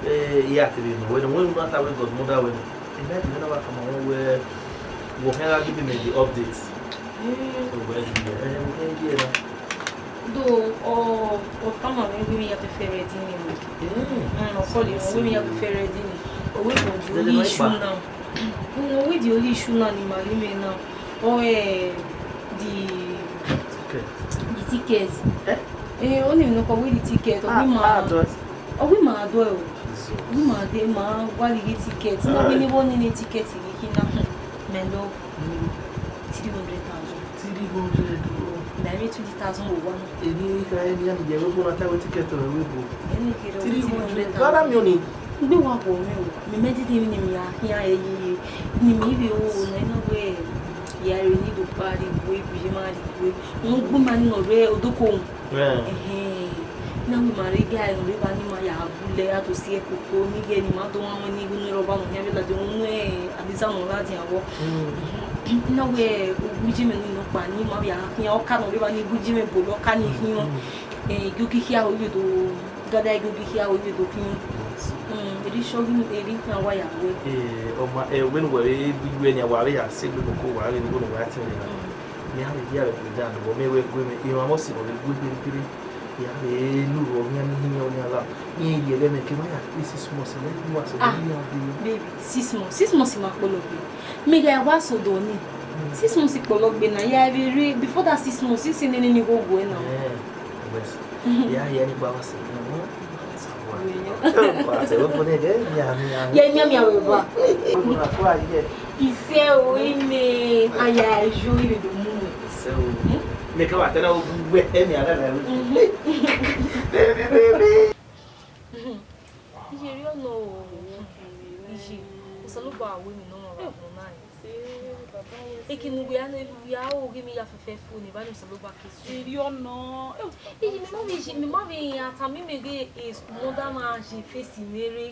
Eh, yeah, I tell you, when, when we don't have a godmother, when, imagine when I come on, where, what can I give him the updates? Mm. So, where, eh, eh, yeah. Do, oh, oh, come on, we, we have to fair it in. Mm. Mm, of course, we have to fair it in. Oh, we go do the issue now. No, we the only issue now, ni mali me now. Oh, eh, the ticket. The ticket. Eh? Eh, only no call with the ticket. Ah, we ma, ah, do. Oh, we ma do. Jesus. We ma de ma, wali get ticket. No, we never need ticket in Kenya. My love. Mm. Three hundred thousand. Three hundred. Na me twenty thousand we want. Any kind of, any, you go na ta we ticket or we go. Any kid. Three hundred. What am you need? Ugbe wa wọ mwẹ o, mẹ mẹ dede emwi ne mẹ ya khian ẹre ye, ne mẹ vbe ro ne ọ wẹ ya re ni do kpa rre igue, igue ye ma rre igue. Unu gbe ima ni nọ rre odoko. Yeah. Ẹhẹn. Na wẹ ima rre ighẹ a rre evba ne ima ya vbe lẹ, a do si ẹkoko, ne ighẹ ne ima do wan wẹ ne ighẹ unu rhọba ne ọ khian vbe ladian, unu Adiza ne ọ ladian vbọ. Na wẹ uwu ijimẹ ni nọkpa ne ima vbe a khian, ọka ne ọ rre evba ni uwu ijimẹ bolo ọka ni khian. Eh, igogo ikhia ro vbe do, gada igogo ikhia ro vbe do khian. Mm, erha isọghe, erha ikhian wa ya wẹ. Eh, ọ ma, eh, wẹ ne uwẹ vbe bu iwe nia, wa vbe ya sẹ egbe koko, wa vbe ne igho ne uwẹ a tiẹn rre na. Mm. Mẹ a vbe ya vbe ẹvbo dan, vbe mẹ wẹ gue mwẹ, emwa mẹ ọse ne ọ vbe gue gberegbe. Ya vbe lu vbe ọghe iran ni hin ọnii ala, iran ye ẹghẹ mẹ ke ma ya kpe six months, mẹ gu wa sẹ Ah, ọghe iran dee. Baby, six months, six months ma kpọlọ gbe. Mẹ gha wa sẹ odọ ni. Mm. Six months kpọlọ gbe na, ya vbe rre, before that six months, six nene ni gho gue na. Eh, yes. Mhm. Ya, ya ni gba wa sẹ. Mhm. Wa sẹ we fo ne de, mia, mia. Ya mia, mia we ba. Wa ye. Isẹ o, ime, aya ejo, ibe do mu. Isẹ o. Hmm? Mẹ ka wa tẹna o bu wẹ, emi ara na. Mhm. Baby, baby. Mhm. Iye ri ọnọ o. Iye. Osanobua wẹ mi nọ ọmwa vbe agbọn na. Eke ne uwẹ a na, uwẹ a ru ghe mẹ ya fẹfẹ fo ne evba ne Osanobua ke su. Erriọ nọ. Iye, mẹ ma vbe iye, mẹ ma vbe iran tama mẹ ghe, e, mother na ye face mwẹ rre.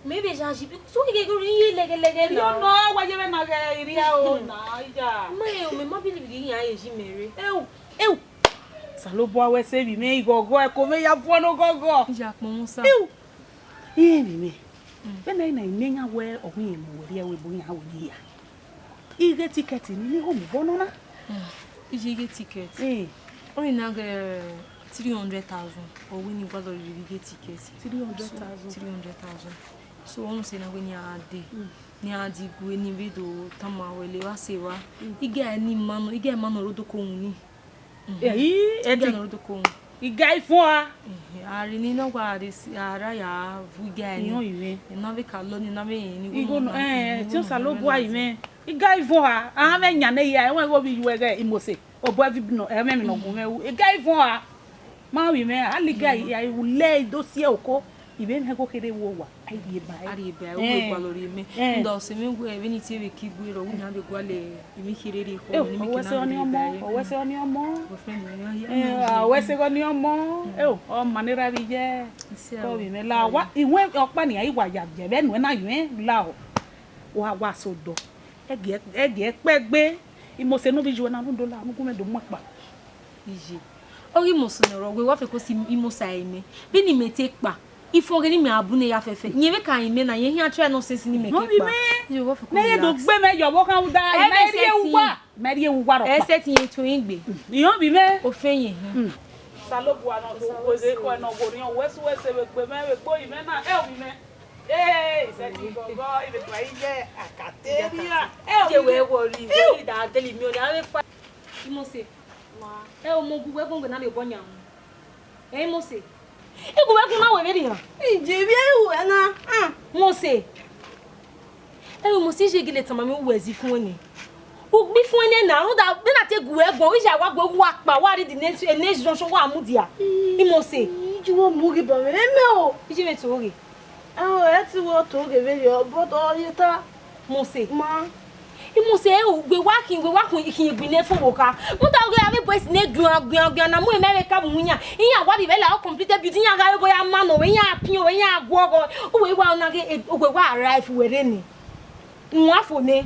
Mẹ vbe ya yi, because u ghi ghe ghe orhiọn ye lẹghẹlẹghẹ na. Erriọ nọ, wa ye vbe na ghe erriọ o na, iya. Ma, mẹ ma believe ghe iran ye yi mẹ rre. Eu, eu. Osanobua wẹ sẹ vbe imẹ ighọghọ, ẹko mwẹ ya vuọn ne oghọghọ. Iya kpọnmwẹ osa. Eu. Irẹn vbe imẹ. Mm. Vbene na imẹ yan wẹ ọ ghi rẹn mu wẹ rhie ẹvbo ebo iran wẹ ne I ya. I ghe ticket ni, ne I ho mu obọ nọ na. Mm. Iye, I ghe ticket. Eh. Ọ ghi na ghe three hundred thousand, ọ wẹ ne I gualọ rhie ghe ticket. Three hundred thousand. So, three hundred thousand. So, ọ sẹ na wẹ ne iran dee. Mm. Ne iran dee gue ne I vbe do tama wẹ le, wa sẹ evba. Mm. I ghe ne ima nọ, I ghe ima nọ ro do ko wun ni. Mhm. Ehi, I ghe ẹdẹ ne ro do ko wun. I ghe ifuọn a. Mhm. A rhie ni nọ wa rhie si, a ra ya vu I ghe ni. Iran ivẹ. I na vbe ka lọ ni, I na vbe rẹn ni. Igho nọ, eh, te Osanobua ivẹ. I ghe ifuọn a, a vbe yan ne ya, ẹwẹn igho vbe yu ẹghẹ Imose. Obọ ẹvi nọ, ẹmwẹ mi nọ gun mwẹ ru. I ghe ifuọn a. Ma vbe mwẹ, a liga ya ru lẹ do si ẹre oko. Ivbi mwẹ gho kherhe vbe owa, a rhie ba ẹre. A rhie ba ẹre, uwẹ gualọ rhie mẹ. Eh. Nda ọse mwẹ wẹ vbene I tie vbe ke igue rọ, wẹ iran vbe gualọ emwi kherhe rhie ekhọe, ne imẹ ke na rhie ba ẹre. Ọwẹ sẹ ọni ọmọ. Boyfriend mwẹ ya. Eh, ọwẹ sẹ ọni ọmọ. Eh, ọ ma ne erha vbe iye. Isẹ o. Kọ vbe mwẹ la, wa, iwẹ ọkpa nia, I wa ya viẹ vbe nuẹn na, iwẹ la o. Wa, wa sẹ odọ. Ẹgie, ẹgie kpẹgbe. Imose ne ovbi iye na, ne u do la, ne u gu mwẹ do mu ẹkpa. Iye. Ọ ghi Imose ne ọ rrọọ, wẹ wa fẹko si Imose a re mẹ. Vbene imẹ te kpa, ifuọn ghe ne imẹ a bu ne ya fẹfẹ. Yẹn vbe ka rin mẹ na, yẹn khian try nonsense ne imẹ ke kpa. Iye, wa fẹko relax. Mẹ ye do gbe mẹ yọ vbe okhan uda, ẹ mẹ rhie uwa, mẹ rhie uwa rhọkpa. Ẹ sẹtin yẹn tuẹn gbe. Iran bi mẹ. Ofẹn yẹn. Osanobua ne ọ do wẹ ekhọe ne ọ ghe orhiọn, wẹ sẹ, wẹ sẹ vbe gbe mẹ, vbe gbe oyi mẹ na, ẹ ovbi mẹ. Ee, isẹtin gọgọ, ivbe tuẹ iye, akateria. Ẹ ovbi mẹ. Iye wẹ worry, worry da deli miẹn ọnii, a vbe fa. Imose. Ma. Ẹ o, mẹ gu wẹ gun wẹ na rhie obọ yan. Ẹ Imose. I gu wẹ gun na wẹ vberriọ. Iye vbe ru ẹ na. Ah. Imose. Ẹ o, Imose, iye gele tama mwẹ uwẹ zi fun ẹnẹ. U gbe fun ẹnẹ na, rhunmwuda vbene a te gu wẹ guan, iye a wa gu wẹ wa kpa, wa rhie the next, eh, next junction wa mudia. Imose. Iye wẹ mu ghi ba mwẹ, ẹ mẹ o. Iye mwẹ to ghe. Ẹ o, ẹ te wẹ ọ to ghe vberriọ, but ọ ye ta. Imose. Ma. Imose, ẹ o, wẹ wa khin, wẹ wa khin, khin egbe nẹ fo vbe okha. Rhunmwuda ọghe avbe boys ne guan, guan, guan na mu emẹ vbe ka vbe uhunmwu iran. Iran wa rhie vbe la, ọ completed beauty, iran gha re obọ ya ma nọ, iran piọn, iran guọghọ. Uwẹ wa na ghe, e, uwẹ wa arrive wẹ rre ni. Uwan fo nẹ.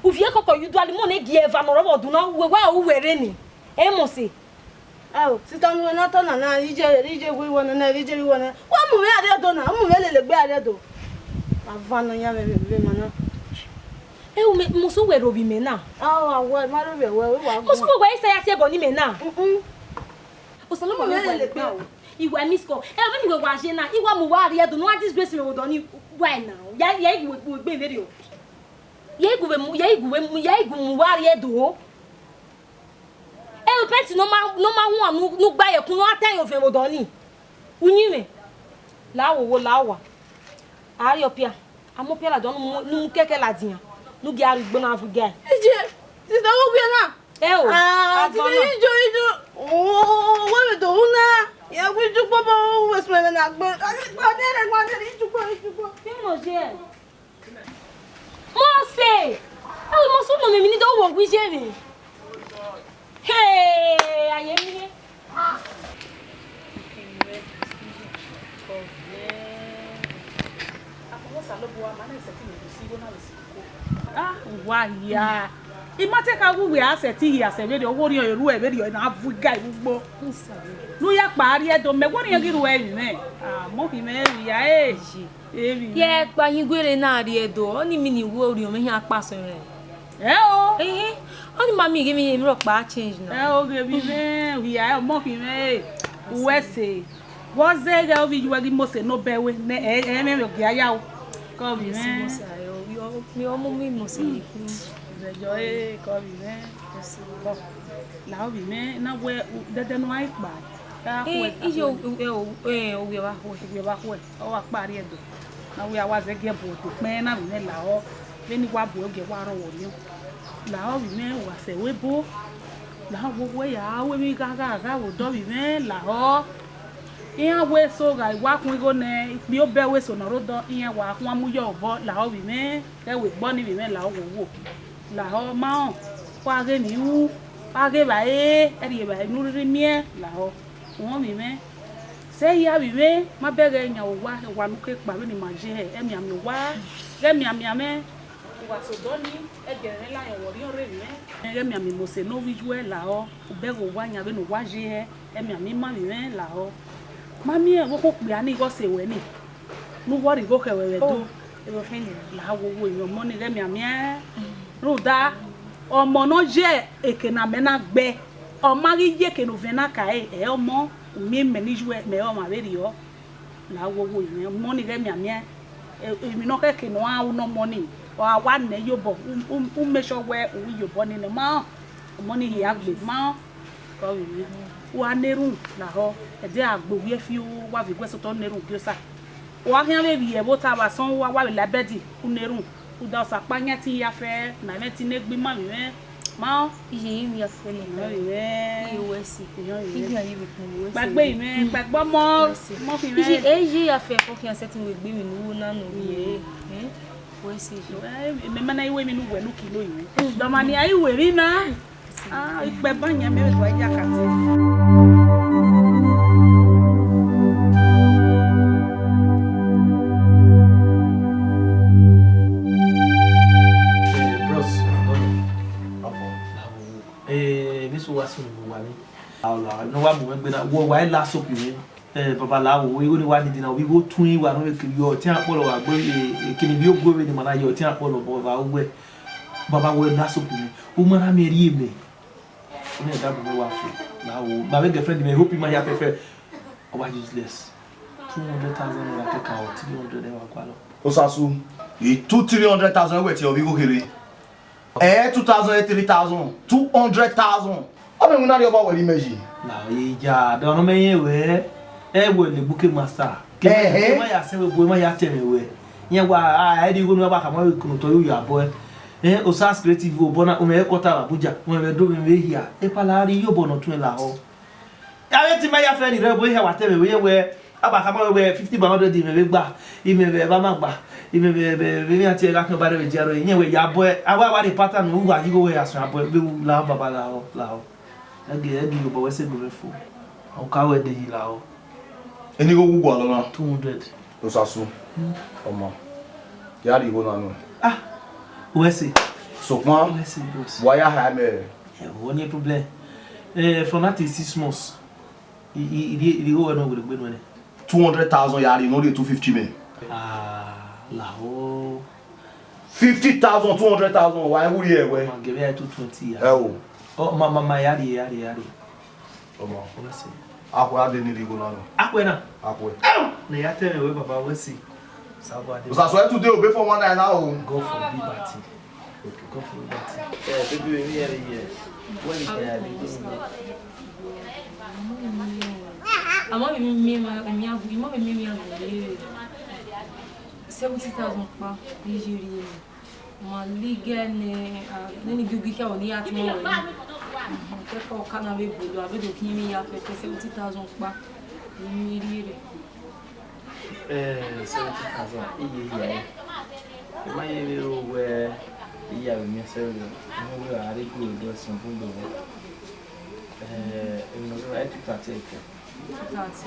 Uvie kọkọ ye udu, alimọ ne gie eva ne ọ rre ọvbọdun na, uwẹ wa ru wẹ rre ni. Imose. Ao, sister, ne uwẹ na ta ọna na, iye, iye wẹ iwọ nẹ, iye wẹ iwọ nẹ. Wa mu mwẹ arriọdo na, mu mwẹ lele egbe arriọdo. Avan ne ọ yan mwẹ vbe, vbe emwa na. Ẹ o, mẹ, Imose, uwẹ rhovbiẹ imẹ na. Ao, a wẹ, ma rhovbiẹ wẹ, wa gu. Imose, uwẹ wa i sa ya tie ẹbọ ne imẹ na. Mm-mm. Osanobua, mu mwẹ lele egbe. Iwa miss call. Ẹ, vbene uwẹ wa ye na, I wa mu uwa arriọdo, ne uwa disgrace mwẹ vbe odọ ni, why now? Ya, ya, I gu wẹ, wẹ egbe vberriọ. Ya I gu wẹ mu, ya I gu wẹ mu, ya I gu mu uwa arriọdo. Ẹ, panty ne ọ ma, ne ọ ma huan, ne u, ne u gba ye ẹkun, ne ọ ta ye ovẹn vbe odọ ni. Uyinmwẹ. La wo, wo, la owa. A rrie ọpia. A mu ọpia ladian, ne u mu, ne u mu kẹkẹ ladian. Ne u gie aro igbo na vu ga. Iye, sister, wo gbe na. Ẹ o, ah, a ti gbọ na. Ijo, ijo. Oh, wẹ vbe do ru na. Ya gu ijo kpọbọ, wẹ sẹ mwẹ na gbe. Gbadẹrẹ, gbadẹrẹ, ijo kpọ, ijo kpọ. Kí ló ṣe ẹ́? Imose! Ẹ o, Imose, u nọ mwẹ emwi ne I do wo gu iye mwẹ. Hey, aye mi ye. Osanobua, ma na sẹtin ne usi igho na vbe si uko. Ah, uwa hia. I ma te ka gu wẹ a sẹtin hia sẹ vberriọ, ọghe orhiọn ruẹ vberriọ na vu iga vbe ugbo. Ne u ya kpa rrie Ẹdo, mẹ wẹ orhiọn ghi ruẹ emwi mwẹ. Ah, mọ khin mwẹ emwi hia, eh. Emwi mwẹ. Ye kpa hin guere na rrie Ẹdo, ọni mean wẹ orhiọn mwẹ hia kpa sẹ mwẹ. Ẹ o. Ehe, ọni ma miẹn ghe emwi, emwi rhọkpa change na. Ẹ o, ghe emwi mwẹ, hia, ọmọ khin mwẹ, eh. Uwẹ sẹ. Vbe ọ zẹ ighẹ ovbi iyuẹ ghi mose ne obẹ wẹ ne ẹ, ẹ mwẹ vbe ọ gia ya o. Kọ vbe mwẹ. Mose, ayo, yo, mi ọmọ mi mose ye khin. Zẹjọ e, kọ vbe mwẹ. Kọ. La ovbi mwẹ na wẹ u-, dẹdẹ ne u gha kpa. Ka Eh, khuẹ, ka iye khuẹ. O, o, o, eh, ovbi vba khuẹ. Ovbi vba khuẹ. Ọ wa kpa rrie Ẹdo. Na wẹ a wa zẹ gie bu Ẹdo kpẹn na vbe mwẹ lahọ. Vbene wa bu ogie wa rrọọ vbe orhiọn. Lahọ vbe mwẹ wa sẹ ẹvbo ebo. Lahọ wo wẹ ya ru emwi gha gha gha vbe odọ vbe mwẹ lahọ. Iran wẹ eso gha wa khuan igho nẹ, ikpia obọ ẹvbo eso ne ọ rre odọ, iran wa khuan mu yọ obọ lahọ vbe mwẹ, ghẹ wẹ egbọ ni vbe mwẹ lahọ wo wo. Lahọ ma rẹn, wa ghe emwi ru, wa ghe evbare, ẹrriẹ evbare ne u rhirhi miẹn lahọ. Uhunmwu vbe mwẹ, sẹ hia vbe mwẹ, ma bẹghe yan owa, owa ne u ke kpa vbene ima ye hẹ, ẹmianmian owa, ghẹ mianmian mwẹ. Uwa sẹ odọ ni, ẹdẹ mwẹ la yan wẹ orhiọn rre vbe mwẹ. Ghẹ mianmian mose ne ovbi iyuẹ lahọ, u bẹghe owa yan vbene owa ye hẹ, ẹmianmian ima vbe mwẹ lahọ. Ma miẹn vbe okhuo okpia ni ighe ọse ruẹ ni, ne u wẹ ọ rhie igho khẹ ruẹ vbe Ẹdo. Oh, ero fẹn nia. Lahọ wo wo emwi ọmọ ni ghẹ mianmian. Rhunmwuda, ọmọ ne ọ ye eke ne amẹ na gbe, ọ ma ghi ye eke ne ovẹn na ka ẹre, ẹ ọmọ, u miẹn imẹ ne iyuẹ, mẹ ọmwa vberriọ. Lahọ wo wo emwi ọmọ ni ghẹ mianmian. E-, emwi ne ọ khẹke ne ọ ra ru ne ọmọ ni, ọ gha wa nẹ iyobọ, u, u, u make sure wẹ u ru iyobọ ni nẹ, ma rẹn, ọmọ ni hia gbe, ma rẹn. Kọ vbe mwẹ. U gha na erhunmwu lahọ, ẹdẹ a gbe ovbi ẹre fi, u wa vbe guẹ sẹ otọ na erhunmwu gie osa. U gha khian vbe vbiẹ vbe ota vbe asọn, u wa wa vbe la bed, u na erhunmwu. Rhunmwuda Osa ọkpa yan ẹtin hia fẹ, ne a mwẹ ẹtin ne egbe ima vbe mwẹ. Ma rẹn. Iye, iye, ya fẹ nọ. Iye, wẹ si. Iye, wẹ si. Iye, iye, wẹ si. Kpaegbe imẹ, kpaegbe ọmọ, wẹ si. Ọmọ khin mwẹ. Iye, e iye ya fẹ fọ khian sẹtin wẹ egbe emwi ne u ru na nọ vbiẹ, eh? Wẹ si. Ẹ, mẹ ma na iwe emwi ne uwẹ ne u kilo imẹ. Dọmania iwe emwi na. Ah, ikpẹ ba yan mẹ vbe do ya kate. Eh, bros, eh, vbe so wa sunu wa ni. Ala, no wa mu egbe na, wo wa la soap ni. Eh, baba la wo, igho ni wa ni dina, igho tun wa no vbe kiri yo, ọtiẹn akpọlọ wa gbe, eh, eh, kini bi ogue vbe ni ma na ye ọtiẹn akpọlọ, baba uwẹ. Baba wẹ la soap ni. U ma na miẹn rhie mẹ. Ọ na da bu wa fo. La wo. Ba vbe girlfriend mẹ, hope ma ya fẹfẹ. Ọ wa useless. Two hundred thousand naira kẹkan, or three hundred ẹ wa gualọ. Osasu, i two three hundred thousand wẹ tie ovbi igho kherhe. Eh, two thousand, eh, three thousand, two hundred thousand. Ọ mẹ winna rhie obọ wẹ rhie imẹ yi. Na ye ja, da ọnọ mẹ yẹn wẹ, ẹ wẹ le buke master. Ke Ẹhẹ. Ma ya sẹ wẹ, bu ma ya tẹ mẹ wẹ. Yẹn wa, a, ẹ di igho ne wa khama wẹ kunu tọ yo ya bọ. Eh, Osas Creative obọ na, u mẹ headquarter Abuja, u mẹ do mẹ vbe hia. Epa la rhie iyobọ ne ọ tuẹn lahọ. Avbe te ima ya fẹ ni rre, ẹvbo ehia wa tẹ mwẹ wẹ, wẹ, a gba khama wẹ fifty by hundred imẹ vbe gba, imẹ vbe ẹmwẹ ma gba, imẹ vbe, vbe, vbe emwi a tie gha khian ọba rre vbe dia rre, iyẹn wẹ ya bọe, a wa wa rhie pattern ne u gha yi igho wẹ ya suẹn abọe, vbe u la baba lahọ, lahọ. Ẹgie, ẹgie iyobọ wẹ sẹ egbe mwẹ fo. Ọ ka wẹ de yi lahọ. Eni igho wu gualọ na? Two hundred. Osasu. Ọmọ. Ya rhie igho na nuẹn. Ah, wẹ sẹ. Sokpan, wẹ sẹ, boss. Wa ya ha mẹ. Eh, no problem. Eh, from that is six months. I, i, i, i, igho wẹ ne ọ were egbe nuẹn nẹ. Two hundred thousand ya rhie, ne ọ rhie two fifty mẹ. Ah, lahọ. Fifty thousand, two hundred thousand, wa wu rhie wẹ. Ma gẹvbe ya two twenty ya. Ẹ o. Ọ, ma, ma, ma, ya rhie, ya rhie, ya rhie. Ọmọ. Wẹ sẹ. Akhuẹ a de ni rhie igho na nọ. Akhuẹ na? Akhuẹ. Au! Ne ya tẹ mwẹ wẹ baba wẹ sẹ. Osasu ẹ today o, before one night na o. God forbid that thing. God forbid that thing. Eh, baby, we me here, yes. When is the baby? Ama mi mi ma mi agu, ima mi mi agu. Seventy thousand pa, Nigeria. Ma ligẹ ne, ah, nene igi ugi khẹ ni ya tuma wẹ ni. Kẹkẹ ọka na vbe bolo, a vbe do khin emwi ya fẹfẹ seventy thousand kpa. Emwi rhie rre. Eh, seventy thousand, iye iya rẹ. I ma ye vbe ro wẹ iya vbe miẹn sẹ vbe, mo vbe ra re gu do ẹsọn bun do vẹ. Eh, emwi nọ vbe ra two thirty ẹkẹ. Two thirty.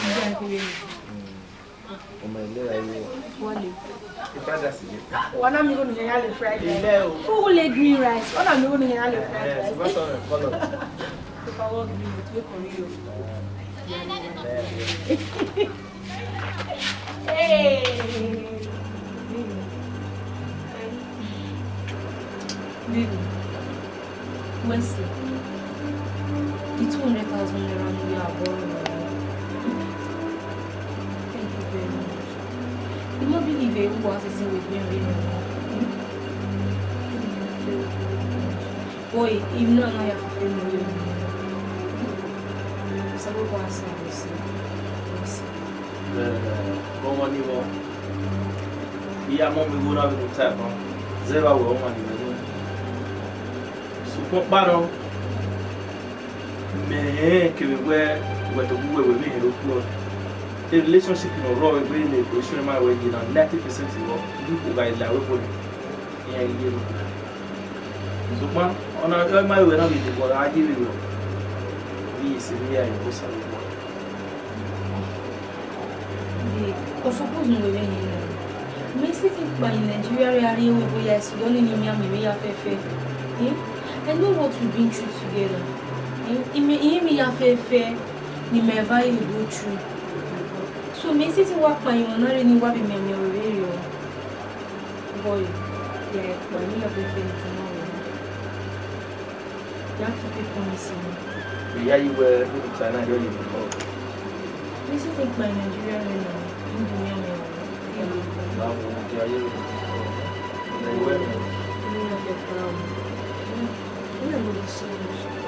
Iye a kere. Mm. Ọmọ ẹlẹ ra yo. Wọle. Fried rice ye. Wa na mi igho ne u ya le fried rice. Ilẹ o. Who will eat green rice? Ọ na mi igho ne u ya le fried rice. Eh, so what's on the color? If I work green, it will come you. Eh. Hey. Baby, Wesley, the two hundred thousand naira you are borrowing. Thank you very much. You no believe a who has a thing with me right now. Boy, you know I have to pay me. So we go outside, we see. Eh, ọmọ ni vọ, I ya mu ọmọ igho na vbe ne u ta ẹkan, zẹ vbe a wẹ ọmọ ni vbe nẹ. Sokpan ọkpa nọ, mẹ rẹn kevbe wẹ, wẹ tobọ uwẹ wẹ vbe hẹn okhuo. E relationship ne ọ rrọọ vbe ne relation ma wẹ ye na ninety percent vbọ, ne u gha la ẹvbo nẹ, iran ghi ye vbe. Sokpan ọna ọ ma wẹ na vbe debọ ra ye vberriọ, vbe iyẹn sẹ vbe iran ye Osanobua. Babe, ọ suppose ne uwẹ vbe hin nẹ. Mẹ i sẹtin kpa ye Nigeria rre a rrie ẹvbo ya sẹ ọni ne I miẹn amẹ vbe ya fẹfẹ. Eh? I know what we've been through together. Eh? I miẹn, I miẹn ya fẹfẹ ne imẹ va ye go through. So mẹ i sẹtin wa kpa ye emwa na rre ne I wa vbe miẹn amẹ vberriọ. Boy, ya kpa ye, I miẹn ya fẹfẹ ne I tama ruẹ. Ya keep promise mẹ. Mẹ ya ye wẹ vbene u ta na, I do ye vbe kọ. Mẹ i sẹtin kpa ye Nigeria rre nẹ, I do miẹn amẹ vberriọ. Wa vbe, ya ye vbe. Mẹ i wẹ mẹ. I miẹn ya fẹfẹ ruẹ. I miẹn ya go through so much.